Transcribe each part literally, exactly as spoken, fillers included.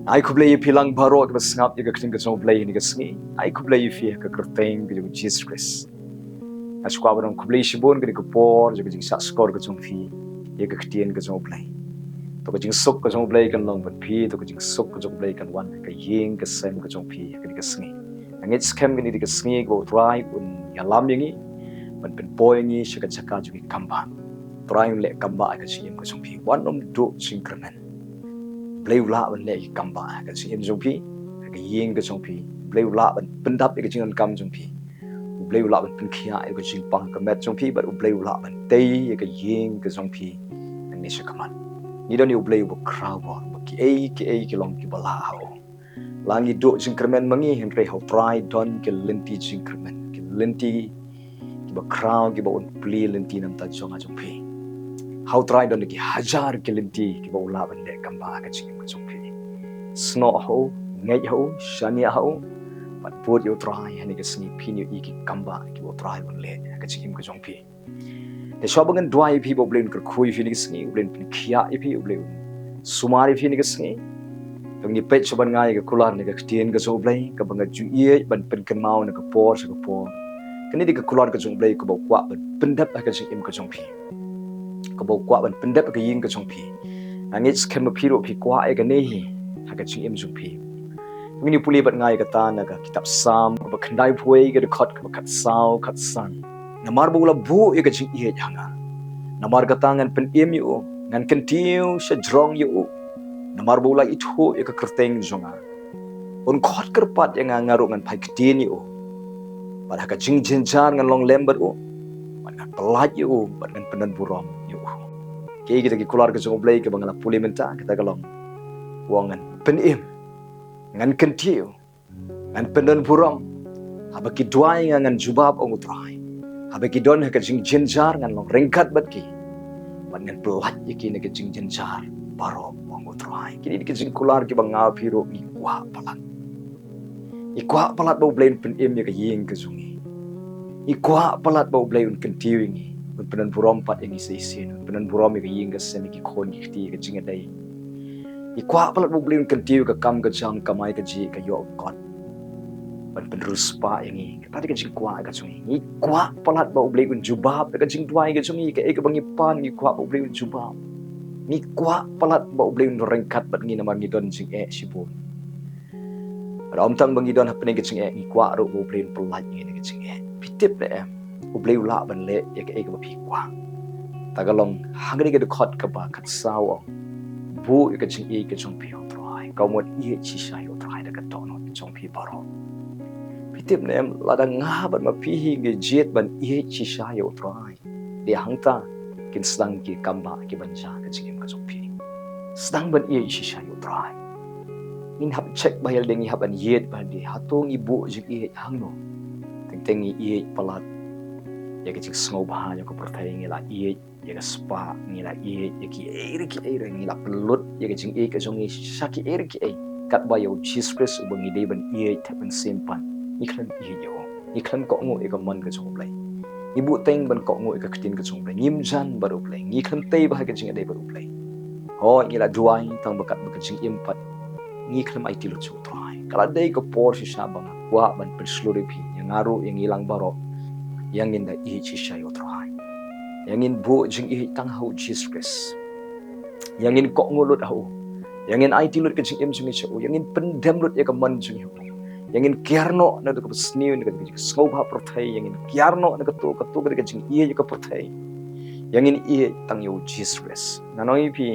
Ai khublei ïa phi lang baroh kiba sngap ïa ka ktien ka jong U Blei ha kane ka sngi. Ai khublei ïa phi ha ka kyrteng ka jong U Jisu Khrist. Nga sngewkwah ban ong khublei shibun ha kane ka por jong ka jingshah shkor ka jong phi ïa ka ktien ka jong U Blei. To ka jingsuk ka jong U Blei kan long bad phi, to ka jingsuk ka jong U Blei kan wan ha ka ïing ka sem ka jong phi ha kane ka sngi. Nga ngeit skhem kane ka dei ka sngi kaba U Trai un ïalam ïa ngi ban pynpoi ngi sha ka jaka jong ki kambah. U Trai un leh kambah ha ka jingim ka jong phi. Wat nym duh jingkyrmen. U Blei u lah ban leh ki kambah ha ka jingim jong phi, ha ka ïing ka jong phi. U Blei u lah ban pyndap ïa ka jingdonkam jong phi. U Blei u lah ban pynkhiah ïa ka jingpang ka met jong phi bad U Blei u lah ban tei ïa ka ïing ka jong phi nangne sha khmat. Ngi don ïa U Blei uba khraw bor, uba kiei kiei ki long kiba lah ha u. La ngi duh jingkyrmen ma ngi, hynrei ha U Trai don ki lynti jingkyrmen, ki lynti kiba khraw, kiba un plie lynti na bynta jong nga jong phi. Ha U Trai don ki hajar ki lynti kiba u lah ban leh kambah ha ka jingim ka jong phi. Snoh ha u, ngeit ha u, shaniah ha u, bad bud ïa U Trai ha kane ka sngi, phin ïohi ki kambah kiba U Trai un leh ha ka jingim ka jong phi. Te shuwa ba ngan duwai ïa phi ba U Blei un kyrkhu ïa phi ha kane ka sngi, U Blei un pynkhiah ïa phi, U Blei un sumar ïa phi ha kane ka sngi. To ngin peit shuwa ban nga ïa ka kular na ka ktien ka jong U Blei, kaba nga ju ïeit ban pynkynmaw na ka por sha ka por. Kane dei ka kular ka jong U Blei kaba u kwah ban pyndep ha ka jingim ka jong phi, kaba u kwah ban pyndep ha ka ïing ka jong phi. Nga ngeit skhem ba phi ruh phi kwah ïa kane hi ha ka jingim jong phi. Ngin ïa pule bad nga ïa kata na ka kitab Salm kaba khyndaiphew wei, ka dkhot kaba khatsaw, khatsan. Namar ba u la buh ïa ka jingïeit ha nga, namar kata ngan pynim ïa u, ngan kyntiew sha jrong ïa u. Namar ba u la ithuh ïa ka kyrteng jong nga, un khot kyrpad ïa nga, nga ruh ngan phai ktien ïa u. Bad ha ka jingjynjar ngan long lem bad u, bad ngan pyllait ïa u, bad ngan pyndonburom ïa u. Kiei kita ki kular ka jong U Blei kaba nga la pule mynta? Kata ka long, u ong ngan pynim, ngan kyntiew, ngan pyndonburom. Haba ki duwai ïa nga ngan jubab, ong U Trai. Haba ki don ha ka jingjynjar ngan long ryngkat bad ki, bad ngan pyllait ïa ki na ka jingjynjar baroh, ong U Trai. Kine ki jingkular kiba nga phi ruh ngi kwah palat. Ngi kwah palat ba U Blei un pynim ïa ka ïing ka jong ngi. Ngi kwah palat ba U Blei un kyntiew ïa ngi, un pyndonburom pat ïa ngi sa shisien, un pyndonburom ïa ka ïing ka sem, ïa ki khun ki kti, ïa ka jingïadei. Ngi kwah palat ba U Blei un kyntiew ïa ka kam ka jam, kamai kajih, ka ïoh ka kot, ban pynriewspah ïa ngi. Kata dei ka jingkwah ka jong ngi. Ngi kwah palat ba U Blei un jubab ïa ka jingduwai ka jong ngi, kaei kaba ngi pan ngi kwah ba U Blei un jubab. Ngi kwah palat ba U Blei un ryngkat bad ngi namar ngi don jingeh shibun. Bad ym tang ba ngi don hapdeng ka jingeh, ngi kwah ruh ba U Blei un pyllait ïa ngi na ka jingeh. Phi tip ne em, U Blei u lah ban leh ïa kaei kaba phi kwah. Ta ka long ha kane ka dkhot kaba khatsaw, ong, buh ïa ka jingïeit ka jong phi ha U Trai. Ka mut ïeit shisha ïa U Trai da ka dohnud ka jong phi baroh. Phi tip ne em, lada nga bad ma phi hi ngi jied ban ïeit shisha ïa U Trai, dei hangta kin sdang ki kambah kiban jia ha ka jingim ka jong phi. Sdang ban ïeit shisha ïa U Trai. Ngin hap check ba ïa lade, ngi hap ban ïeit ba ïa lade, hato ngi buh jingïeit hangno? Teng teng ngi ïeit palat ïa ka jingsngewbha jong ka pyrthei, ngi la ïeit ïa ka spah, ngi la ïeit ïa kiei re kiei re, ngi la pynlut ïa ka jingïeit ka jong ngi sha kiei re kiei. Katba ïa U Jisu Khrist uba ngi dei ban ïeit, ban sngewbha, ngi khlem ïeit ïa u. Ngi khlem kohnguh ïa ka mon ka jong U Blei. Ngi buh teng ban kohnguh ïa ka ktien ka jong U Blei. Ngim jan bad U Blei. Ngi khlem tei bha ha ka jingïadei bad U Blei. Hooid, ngi la duwai tang ba katba ka jingim pat ngi khlem aiti lut sha U Trai. Ka la dei ka por shisha ba nga kwah ban pynshlur ïa phi, ïa nga ruh, ïa ngi lang baroh. Ïa ngin da ïeit shisha ïa U Trai. Ïa ngin buh jingïeit tang ha U Jisu Khrist. Ïa ngin kohnguh lut ha u. Ïa ngin aiti lut ka jingim jong ngi sha u. Ïa ngin pyndem lut ïa ka mon jong ngi ha u. Ïa ngin kiar noh na ka basniew, na ka jingsngewbha pyrthei. Ïa ngin kiar noh na kato kato ka jingïeit ïa ka pyrthei. Ïa ngin ïeit tang ïa U Jisu Khrist. Nga ong ïa phi,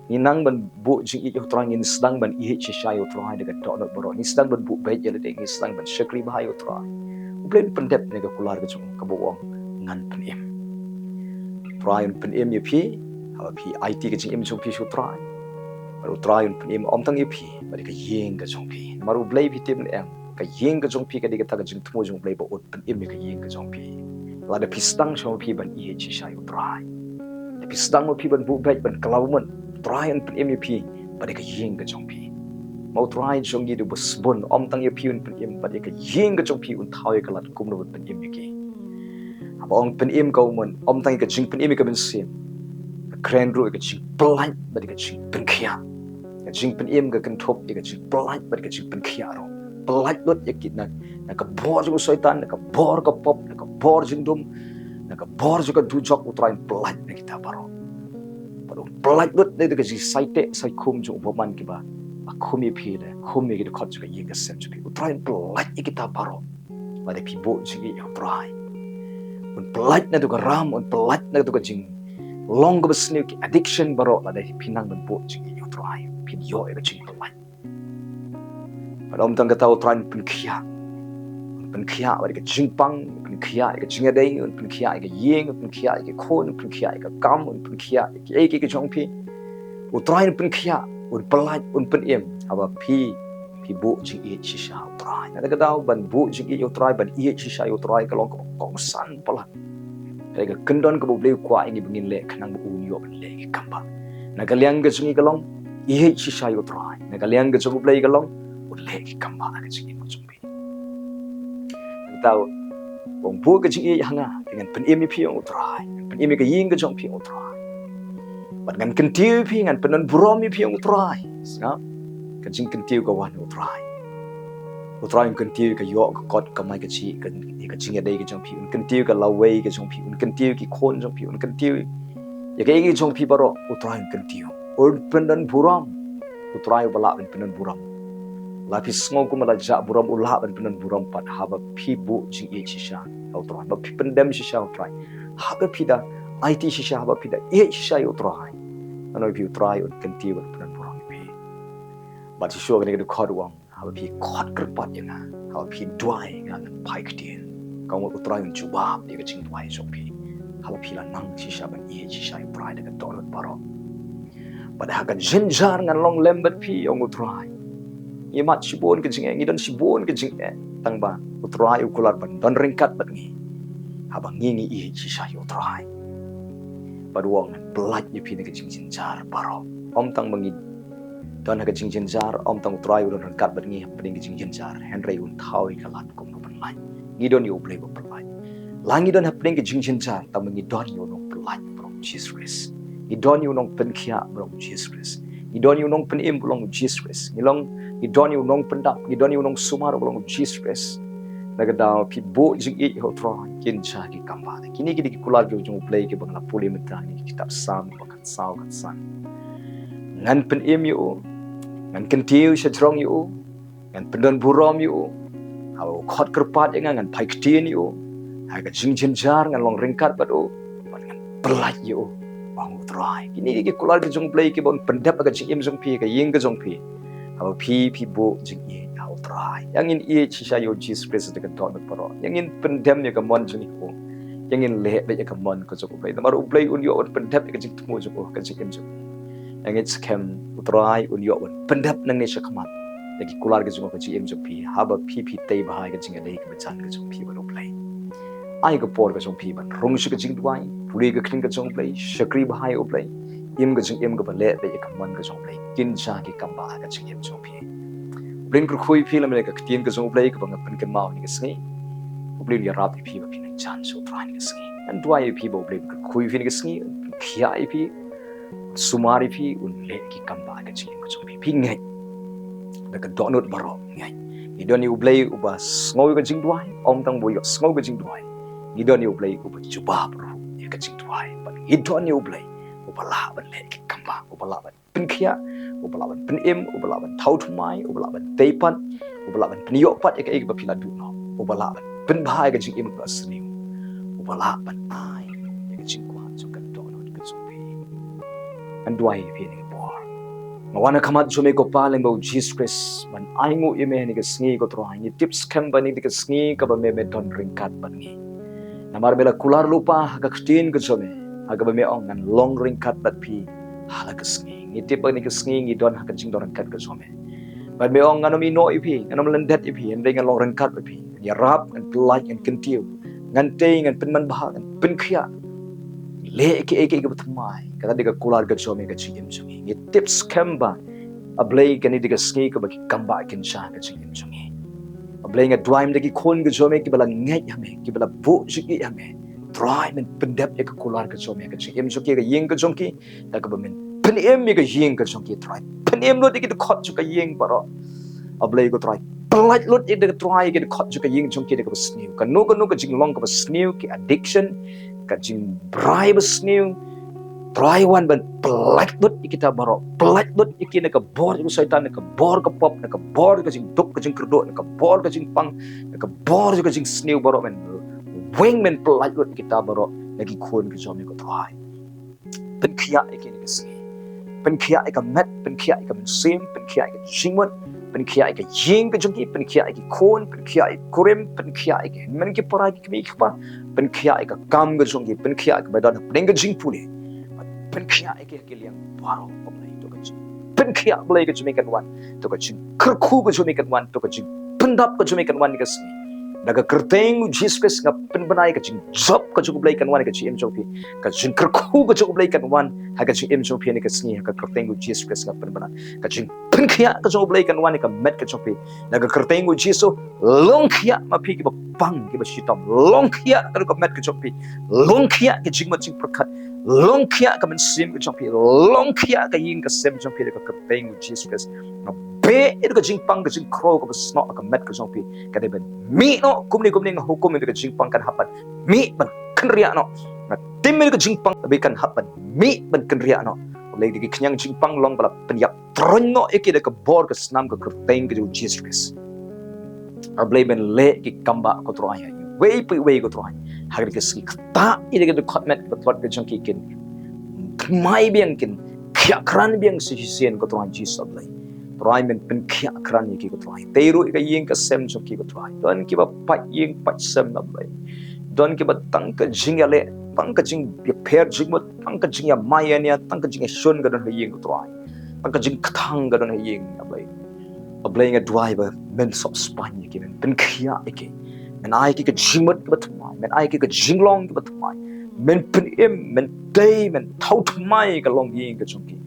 ngi nang ban buh jingïeit ïa U Trai, ngin sdang ban ïeit shisha ïa U Trai da ka dohnud baroh. Ngi sdang ban buh beit ïa lade, ngi sdang ban shakri bha ïa U Trai. U Blei un pyndep na ka kular ka jong u kaba u ong ngan pynim. U Trai un pynim ïa phi haba phi aiti ka jingim jong phi sha U Trai. Bad U Trai un pynim ym tang ïa phi bad ïa ka ïing ka jong phi. Namar U Blei, phi tip ne em, ka ïing ka jong phi ka dei kata ka jingthmu jong U Blei ba un pynim ïa ka ïing ka jong phi. Lada phi sdang shuwa ma phi ban ïeit shisha ïa U Trai, lada phi sdang ma phi ban buh beit, ban kylla bamut, U Trai un pynim ïa phi bad ïa ka ïing ka jong phi. Ma U Trai jong ngi u dei uba sbun, ym tang ïa phi un pynim, bad ïa ka ïing ka jong phi un thaw ïa ka lad kumno ban pynim ïa ki. Haba ong pynim ka, u mon ym tang ïa ka jingpynim ïa ka mynsiem, ka kren ruh ïa ka jingpyllait bad ïa ka jingpynkhiah. Ka Jingpynim ka kynthup ïa ka jingpyllait bad ka jingpynkhiah ruh. Pyllait lut ïa ki na, na ka bor jong u Soitan, na ka bor ka pop, na ka bor jingdum, na ka bor jong ka dujok, U Trai un pyllait na kita baroh. Bad un pyllait lut na ka jingsaiteh saikhum jong u bymman kiba, ba khum ïa phi leh, khum ïa ki dkhot jong ka ïing ka sem jong phi. U Trai un pyllait ïa kita baroh. Lada phi buh jingïeit ïa U Trai, un pyllait na tu ka ram, un pyllait na tu ka jinglong kaba sniew, ki addiction baroh, lada phi nang ban buh jingïeit ïa U Trai, phin ïoh ïa ka jingpyllait. Bad ym tang kata, U Trai un pynkhiah. Un pynkhiah bad ka jingpang, un pynkhiah ïa ka jingïadei, un pynkhiah ïa ka ïing, un pynkhiah ïa ki khun, un pynkhiah ïa ka kam, un pynkhiah ïa kiei kiei ki jong phi. U Trai un pynkhiah, un pyllait, un pynim. Haba phi, phi buh jingïeit shisha ha U Trai. Kata ka daw ban buh jingïeit ïa U Trai, ban ïeit shisha ïa U Trai ka long kaba kongsan palat. Ka dei ka kyndon kaba U Blei u kwah ïa ngi ba ngin leh khnang ba un ïoh ban leh ki kambah. Na ka liang ka jong ngi ka long ïeit shisha ïa U Trai. Na ka liang ka jong U Blei ka long un leh ki kambah ha ka jingim ka jong phi. Kata u ong, buh ka jingïeit ha nga, te ngan pynim ïa phi, ong U Trai. Ngan pynim ïa ka ïing ka jong phi, ong U Trai. Bad ngan kyntiew ïa phi, ngan pyndon burom ïa phi, ong U Trai. Sngap, ka jingkyntiew ka wan na U Trai. U Trai un kyntiew ïa ka ïoh ka kot kamai kajih, ka, ïa ka jingïadei ka jong phi, un kyntiew ïa ka lawei ka jong phi, un kyntiew ïa ki khun jong phi, un kyntiew ïa kaei kaei jong phi baroh, U Trai un kyntiew. Un pyndon burom. U Trai uba lah ban pyndon burom. La phi sngew kumba la jah burom, u lah ban pyndon burom pat haba phi buh jingïeit shisha ha U Trai, ba phi pyndem shisha ha U Trai. Haba phi da aiti shisha, haba phi da ïeit shisha ïa U Trai, nga ong ïa phi, U Trai un kyntiew ban pyndon burom ïa phi. Bad shisha kane ka dkhot u ong, haba phi khot kyrpad ïa nga, haba phi duwai, nga ngan phai ktien. Ka ong U Trai un jubab ïa ka jingduwai jong phi. Haba phi la nang shisha ban ïeit shisha ïa U Trai da ka dohnud baroh. Bad ha ka jynjar ngan long lem bad phi, ong U Trai. Ngi mad shibun ka jingeh, ngi don shibun ka jingeh, tang ba U Trai u kular ban don ryngkat bad ngi. Haba ngi ngi ïeit shisha ïa U Trai. Bad u ong ngan pyllait ïa phi na ka jingjynjar baroh. Ym tang ba ngi don ha ka jingjynjar, ym tang U Trai u don ryngkat bad ngi hapdeng ka jingjynjar, hynrei un thaw ïa ka lad kumno ban lait. Ngi don ïa U Blei ba pyllait. La ngi don hapdeng ka jingjynjar, tang ba ngi don ïa u nongpyllait, ba long U Jisu Khrist. Ngi don ïa u nongpynkhiah, ba long U Jisu Khrist. Ngi don ïa u nongpynim, ba long U Jisu Khrist. Ngi long, ngi don ïa u nongpyndap, ngi don ïa u nongsumar, ba long U Jisu Khrist. Na ka daw phi buh jingïeit ha U Trai, kin jia ki kambah. Kine ki dei ki kular ki jong U Blei kiba nga la pule mynta ha kane ka kitab Salm ba khatsaw, khatsan. Ngan pynim ïa u, ngan kyntiew shajrong ïa u, ngan pyndon burom ïa u. Haba u khot kyrpad ïa nga, ngan phai ktien ïa u. Ha ka jingjynjar ngan long ryngkat bad u, bad ngan pyllait ïa u, ong U Trai. Kine ki kular ki jong U Blei kiba un pyndep ha ka jingim jong phi, ka ïing ka jong phi. Haba phi, phi buh jingïeit ha U Trai. Ïa ngin ïeit shisha ïa U Jisu Khrist da ka dohnud baroh. Ïa ngin pyndem ïa ka mon jong ngi ha u. Ïa ngin leh beit ïa ka mon ka jong U Blei. Namar U Blei un ïoh ban pyndep ïa ka jingthmu jong u ha ka jingim jong u. Ïa ngin skhem U Trai un ïoh ban pyndep nangne shakhmat ïa ki kular ki jong u ha ka jingim jong phi, haba phi, phi tei bha ïa ka jingïadei kaba jan ka jong phi bad U Blei. Ai ka por ka jong phi ban rung sha ka jingduwai, pule ka ktien ka jong U Blei, shakri bha ïa U Blei. Im ka jingim kaba leh beit ïa ka mon ka jong U Blei, kin jia ki kambah ha ka jingim jong phi. U Blei un kyrkhu ïa phi lem bad ka ktien ka jong U Blei kaba nga pynkynmaw ha kane ka sngi. U Blei un ïarap ïa phi ba phin nang jan sha U Trai ha kane ka sngi. Ngan duwai ïa phi ba U Blei un kyrkhu ïa phi ha kane ka sngi, un pynkhiah ïa phi, sumar ïa phi, un leh ki kambah ha ka jingim ka jong phi. Phi ngeit da ka dohnud baroh, ngeit. Ngi don ïa U Blei uba sngew ïa ka jingduwai, ym tang ba u ïohsngew ka jingduwai. Ngi don ïa U Blei uba jubab ruh ïa ka jingduwai. Bad ngi don ïa U Blei uba lah ban leh ki kambah, uba lah ban pynkhiah, uba lah ban pynim, uba lah ban thaw thymmai, uba lah ban tei pat, uba lah ban pynïoh pat ïa kaei kaba phi la duh noh, uba lah ban pynbha ïa ka jingim kaba sniew, uba lah ban ai ïa ka jingkwah jong ka dohnud ka jong phi. Ngan duwai ïa phi ha kane ka por. Nga wan ha khmat jong me ko Pa lyngba U Jisu Khrist ban ainguh ïa me ha kane ka sngi ko Trai. Ngi tip skhem ba ha kane ka sngi kaba me, me don ryngkat bad ngi. Namar me la kular lypa ha ka ktien ka jong me, ha kaba me ong ngan long ryngkat bad phi ha la ka sngi. Ngi tip ba ha kane ka sngi ngi don ha ka jingdon ryngkat ka jong me. Bad me ong ngan ym ïehnoh ïa phi, ngan ym lyndet ïa phi, hynrei ngan long ryngkat bad phi. Ngan ïarap, ngan pyllait, ngan kyntiew, ngan tei, ngan pynmanbha, ngan pynkhiah. Leh kiei kiei kiba thymmai. Kata dei ka kular ka jong me ha ka jingim jong ngi. Ngi tip skhem ba A Blei kane dei ka sngi kaba ki kambah kin jia ha ka jingim jong ngi. A Blei nga duwai ïa ki khun ka jong me kiba la ngeit ha me, kiba la buh jingïeit ha me. Trai men pyndep ïa ka kular ka jong me ha ka jingim jong ki, ka ïing ka jong ki. Da kaba men pynim ïa ka ïing ka jong ki Trai. Pynim lut ïa ki dkhot jong ka ïing baroh. A Blei ko Trai, pyllait lut ïa ki, ko Trai, ïa ki dkhot jong ka ïing jong ki da kaba sniew. Kano kano ka jinglong kaba sniew, ki addiction, ka jingbrai ba sniew. Trai, wan ban pyllait lut ïa kita baroh. Pyllait lut ïa ki na ka bor jong u Soitan, na ka bor ka pop, na ka bor ka jingduk ka jingkyrduh, na ka bor ka jingpang, na ka bor jong ka jingsniew baroh, men weng, men pyllait lut ïa kita baroh na ki khun ki jong me, ko Trai. Pynkhiah ïa ki na ka sngi. Pynkhiah ïa ka met, pynkhiah ïa ka mynsiem, pynkhiah ïa ka jingmut, pynkhiah ïa ka ïing ka jong ki, pynkhiah ïa ki khun, pynkhiah ïa ki kurim, pynkhiah ïa ki hynmen ki para, ki kmie ki kpa, pynkhiah ïa ka kam ka jong ki, pynkhiah ïa kaba don hapdeng ka jingpule. Pynkhiah ïa ki ha ki liang baroh, ko Blei, to ka jing. Pynkhiah, Blei, ka jong me kan wan, to ka jingkyrkhu ka jong me kan wan, to ka jingpyndap ka jong me kan wan na ka sngi. Da ka kyrteng u Jisu Khrist nga pynbna ïa ka jingjop ka jong u Blei kan wan ha ka jingim jong phi. Ka jingkyrkhu ka jong u Blei kan wan ha ka jingim jong phi na ka sngi, ha ka kyrteng u Jisu Khrist nga pynbna. Ka jingpynkhiah ka jong u Blei kan wan ha ka met ka jong phi. Da ka kyrteng u Jisu, long khiah ma phi kiba pang kiba shitom. Long khiah ka dei ka met ka jong phi. Long khiah ka jingmut jingpyrkhat. Long khiah ka mynsiem ka jong phi. Long khiah ka ïing ka sem jong phi da ka kyrteng u Jisu Khrist. Nga beh ïa ka jingpang ka jingkhrew kaba snoh ha ka met ka jong phi. Ka dei ban mih noh, kumne kumne nga hukum ïa ka jingpang kan hap ban mih ban kynriah noh. Nga tim ïa ka jingpang ba kan hap ban mih ban kynriah noh. Lei da ki khñiang jingpang long ba la pynïap tyroi noh ïa ki da ka bor ka snam ka kyrteng ka jong u Jisu Khrist. A Blei, men leh ki kambah, ko Trai, ha iwei pa iwei, ko Trai. Ha ka sngi, ktah ïa ki dkhot met, ki dkhot ka jong ki, kin thymmai biang, kin khiah krat biang sa shisien, ko Trai Jisu, a Blei. Trai, men pynkhiah krat ïa ki, ko Trai. Tei ruh ïa ka ïing ka sem jong ki, ko Trai. Don kiba pait ïing pait sem, a Blei. Don kiba tang ka jingïaleh, tang ka jingïapher jingmut, tang ka jingïamai ïania, tang ka jingïashun ka don ha ïing, ko Trai. Tang ka jingkthang ka don ha ïing, a Blei. A Blei, nga duwai ba men sop spah ïa ki, men pynkhiah ïa ki. Men ai ïa ki ka jingmut kaba thymmai, men ai ïa ki ka jinglong kaba thymmai. Men pynim, men tei, men thaw thymmai ka longïing ka jong ki.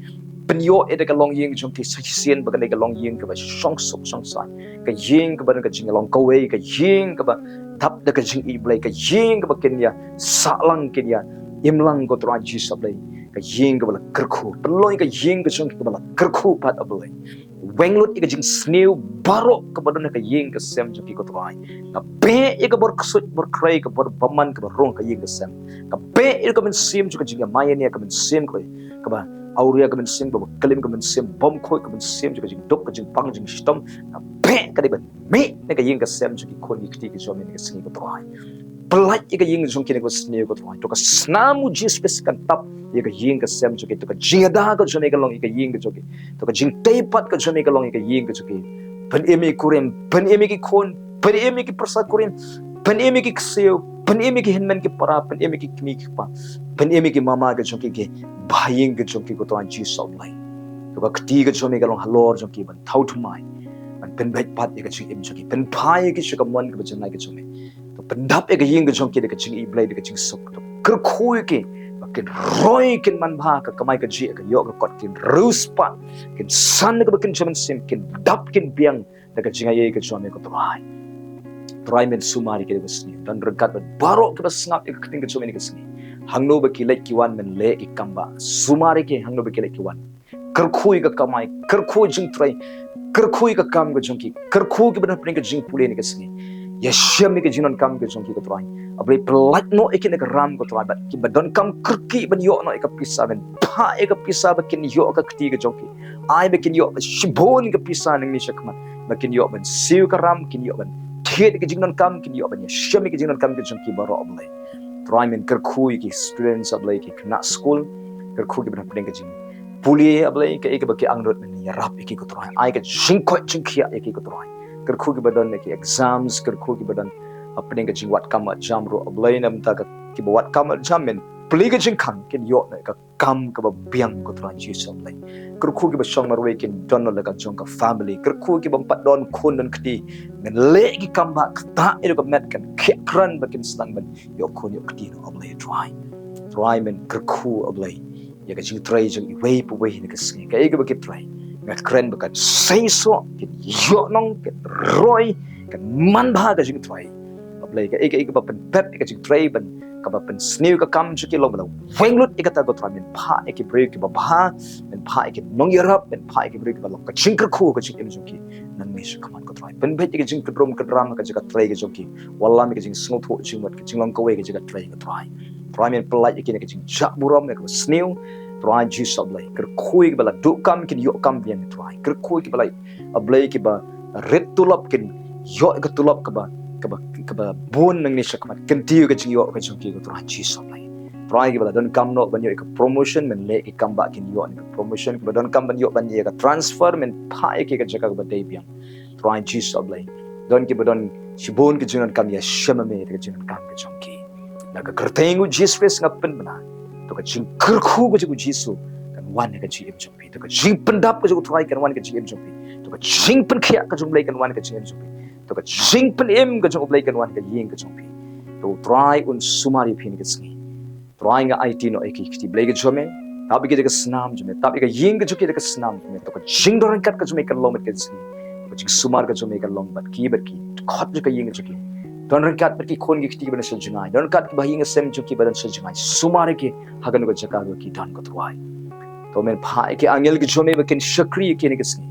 Pynïoh ïa ka longïing ka jong ki sa shisien ba kan dei ka longïing kaba shongsuk shongsaiñ. Ka ïing kaba don ka jinglong kawei, ka ïing kaba dap da ka jingïeit Blei, ka ïing kaba kin ïa sah lang, kin ïa im lang, ko Trai Jisu, a Blei. Ka ïing kaba la kyrkhu. Pynlong ïa ka ïing ka jong ki kaba la kyrkhu pat, a Blei. Weng lut ïa ka jingsniew baroh kaba don ha ka ïing ka sem jong ki, ko Trai. Nga beh ïa ka bor ksuid, bor khrei, ka bor bymman kaba rung ha ka ïing ka sem. Nga beh ïa ka mynsiem jong ka jingïamai ïania, ka mynsiem kaba, kaba awria, ka mynsiem kaba klim, ka mynsiem bymkhuid, ka mynsiem jong ka jingduk, ka jingpang, jingshitom. Nga beh ka dei ban mih na ka ïing ka sem jong ki khun ki kti ki jong me na ka sngi, ko Trai. Pyllait ïa ka ïing jong ki na ka sngi, ko Trai. To ka snam u Jisu Khrist kan tap ïa ka ïing ka sem jong ki. To ka jingïada ka jong me kan long ïa ka ïing ka jong ki. To ka jingtei pat ka jong me kan long ïa ka ïing ka jong ki. Pynim ïa ki kurim, pynim ïa ki khun, pynim ïa ki pyrsa kurim, pynim ïa ki ksiew, pynim ïa ki hynmen ki para, pynim ïa ki kmie ki kpa, pynim ïa ki mama ka jong ki, ki bahaïing ka jong ki, ko Trai Jisu, a Blei. To ka kti ka jong me kan long halor jong ki, ban thaw thymmai, ban pynbeit pat ïa ka jingim jong ki, pynphai ïa ki sha ka mon kaba janai ka jong me. To pyndap ïa ka ïing ka jong ki da ka jingïeit Blei, da ka jingsuk. To kyrkhu ïa ki ba kin roi, kin manbha, ka kamai kajih, ka ïoh ka kot, kin riewspah, kin san kaba kin jaman sim, kin dap kin biang da ka jingaiei ka jong me, ko Trai. Trai, men sumar ïa ki da ka sngi. Don ryngkat bad baroh kiba sngap ïa ka ktien ka jong me na ka sngi. Hangno ba ki leit ki wan, men leh ki kambah. Sumar ïa ki hangno ba ki leit ki wan. Kyrkhu ïa ka kamai, kyrkhu ïa ka jingtrei, kyrkhu ïa ka kam ka jong ki, kyrkhu kiba don hapdeng ka jingpule na ka sngi. Ïashem ïa ka jingdonkam ka jong ki, ko Trai. A Blei, pyllait noh ïa ki na ka ram, ko Trai, bad kiba donkam kyrkieh ban ïoh noh ïa ka pisa, men phah ïa ka pisa ba kin ïoh ka kti ka jong ki. Ai ba kin ïoh shibun ka pisa nangne shakhmat, ba kin ïoh ban siew ka ram, kin ïoh ban thied ïa ka jingdonkam, kin ïoh ban ïashem ïa ka jingdonkam ka jong ki baroh, a Blei. Trai, men kyrkhu ïa ki students, a Blei, ki khynnah skul, kyrkhu kiba don hapdeng ka jingpule, a Blei, kaei kaba ki angnud, men ïarap ïa ki, ko Trai. Ai ka jingkoit jingkhiah ïa ki, ko Trai. Kyrkhu kiba don ïa ki exams, kyrkhu kiba don hapdeng ka jingwad kam wad jam ruh, a Blei, na bynta ka kiba wad kam wad jam, men plie ka jingkhang, kin ïoh noh ïa ka kam kaba biang, ko Trai Jisu, a Blei. Kyrkhu kiba shong marwei, kin don noh la ka jong ka family. Kyrkhu kiba ym pat don khun don kti, men leh ki kambah, ktah ïa ka met, kan khiah krat ba kin sdang ban ïoh khun ïoh kti noh, a Blei Trai. Trai, men kyrkhu, a Blei, ïa ka jingtrei jong iwei pa iwei na ka sngi. Kaei kaba ki trei, nga kren ba kan seisoh, kin ïoh nong, kin roi, kan manbha ka jingtrei. A Blei, kaei kaei kaba pynpep ïa ka jingtrei ban kaba pynsniew ka kam jong ki long ba la weng lut ïa kata ko Trai, men phah ïa ki briew kiba bha, men phah ïa ki nongïarap, men phah ïa ki briew kiba long ka jingkyrkhu ka jingim jong ki. Nangne sha khmat ko Trai, pynbeit ïa ka jingkynrum kynram ka jaka trei ka jong ki. Wallam ïa ka jingsngewthuh jingmut, ka jinglong kawei ka jaka trei ko Trai. Trai men pyllait ïa kine ka jingjah burom ïa kaba sniew. Trai Jisu Blei, kyrkhu ïa kiba la duh kam kin ïoh kam biang Trai. Kyrkhu ïa kiba la, A Blei, kiba rit tulop kin ïoh ka tulop kaba, kaba, kaba bun nangne sha khmat. Kyntiew ka jingïoh ka jong ki ko Trai Jisu Blei. Trai kiba la donkam noh ban ïoh ka promotion, men leh ki kam ba kin ïoh ka promotion, kiba donkam ban ïoh ban ïa ka transfer, men phah ïa ki ka jaka kaba dei biang. Trai Jisu Blei. Don kiba don shibun ka jingdonkam, ïashem ma me ka jingdonkam ka jong ki. Na ka kyrteng u Jisu Khrist nga pynbna. To ka jingkyrkhu ka jong u Jisu kan wan ha ka jingim jong phi. To ka jingpyndap ka jong u Trai kan wan ka jingim jong phi. To ka jingpynkhiah ka jong u Blei kan wan ka jingim jong phi. To ka jingpynim ka jong u Blei kan wan ka ïing ka jong phi. To u Trai un sumar ïa phi ha kane ka sngi. Trai nga aiti noh ïa ki kti Blei ka jong me. Tap ïa ki da ka snam jong me. Tap ïa ka ïing ka jong ki da ka snam jong me. To ka jingdon ryngkat ka jong me kan long bad ki ha kane ka sngi. To ka jingsumar ka jong me kan long bad ki, bad ki khot jong ka ïing ka jong ki. Don ryngkat bad ki khun ki kti kiba don sha jngai. Don ryngkat kiba ha ïing ha sem jong ki ba don sha jngai. Sumar ïa ki ha kano ka jaka ba ki don ko Trai. To men phah ïa ki angel ki jong me ba kin shakri ïa ki ha kane ka sngi.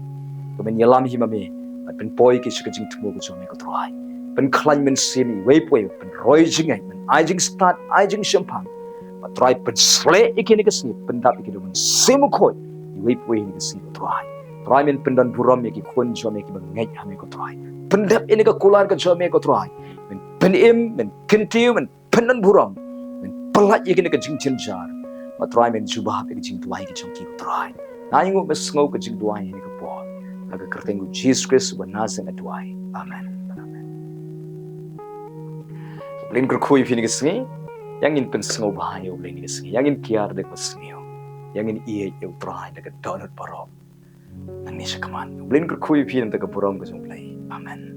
To men ïalam hi ma me. Bad pynpoi ïa ki sha ka jingthmu ka jong me ko Trai. Pynkhlaiñ mynsiem iwei pa iwei, pynroi jingngeit, men ai jingstad, ai jingshemphang. Bad Trai, pynshlei ïa ki ha kane ka sngi, pyndap ïa ki da u Mynsiem Bakhuid iwei pa iwei ha kane ka sngi ko Trai. Trai men pyndon burom ïa ki khun jong me kiba ngeit ha me ko Trai. Pyndap ïa kane ka kular ka jong me ko Trai. Men pynim, men kyntiew, men pyndon burom, men pyllait ïa kane ka jingjynjar. Bad Trai men jubab ïa ka jingduwai ka jong ki ko Trai. Nga ainguh, men sngew ka jingduwai ha kane ka por. Ha ka kyrteng u Jisu Khrist uba Nasaret nga duwai. Amen. Amen. U Blei un kyrkhu ïa phi ha kane ka sngi. Ïa ngin pynsngewbha ïa u Blei ha kane ka sngi. Ïa ngin kiar da kaba sniew. Ïa ngin ïeit ïa u Trai da ka dohnud baroh. Nangne sha khmat. U Blei un kyrkhu ïa phi na ka bynta ka burom ka jong u Blei. Amen.